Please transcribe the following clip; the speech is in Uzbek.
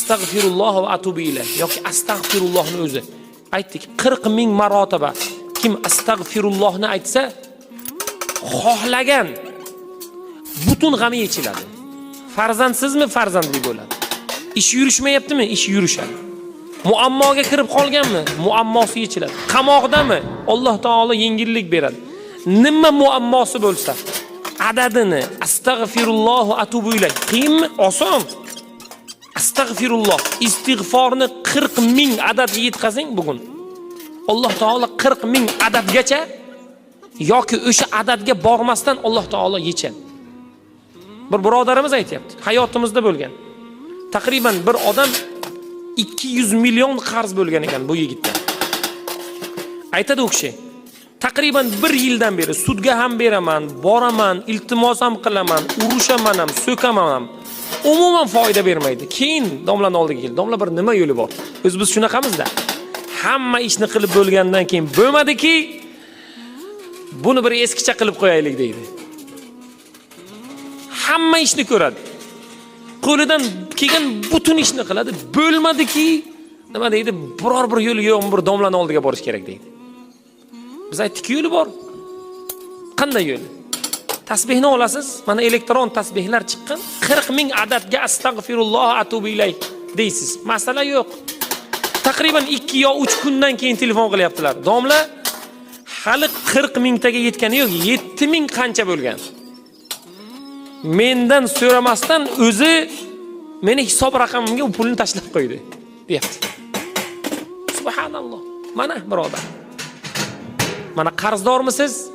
Astag'firulloh va atubu ilayh yoki astag'firullohni o'zi. Aytdik, 40 ming marotaba kim astag'firullohni aytsa, xohlagan butun g'ami yechiladi. Farzandsizmi, farzandli bo'ladi. Ish yurishmayaptimi, ish yurishadi. Muammoga kirib qolganmi, muammosi yechiladi. Qamoqdami, Alloh taolo yengillik beradi. Nima muammosi bo'lsa, adadini astag'firulloh va atubu ilayh. Qiyinmi? Oson. Astag'firulloh, istig'forni 40 ming adadga yetkazing bugun. Alloh taolo 40 ming adadgacha yoki o'sha adadga bormasdan Alloh taolo yechadi. Bir birodarimiz aytyapti, hayotimizda bo'lgan. Taqriban bir odam 200 million qarz bo'lgan ekan bu yigitdan. Aytadi u kishi, taqriban bir yildan beri sudga ham beraman, boraman, iltimos ham qilaman, urushaman ham, so'kaman ham. Umuman foyda bermaydi. Keyin domlani oldiga keldi. Domla, bir nima yo'li bor? O'zi biz shunaqamizda. Hamma ishni qilib bo'lgandan keyin bo'lmadiki, buni bir eskicha qilib qo'yaylik deydi. Hamma ishni ko'radi. Qo'lidan kelgan butun ishni qiladi. Bo'lmadiki, nima deydi? Biror bir yo'li yo'q, bir domlani oldiga borish kerak deydi. Biz aytdik, yo'li bor. Qanday yo'li? Tasbehni olasiz, mana elektron tasbehlar chiqqan. 40 ming adadga astag'firulloh atubu ilayh deysiz. Masala yo'q. Taqriban 2 yo 3 kundan keyin telefon qilyaptilar. Domla, hali 40 mingtaga yetgani yo'q, 7 ming qancha bo'lgan. Mendan so'ramasdan o'zi meni hisob raqamimga u pulni tashlab qo'ydi, deyapti. Subhanalloh. Mana birodar. Mana qarzdormisiz?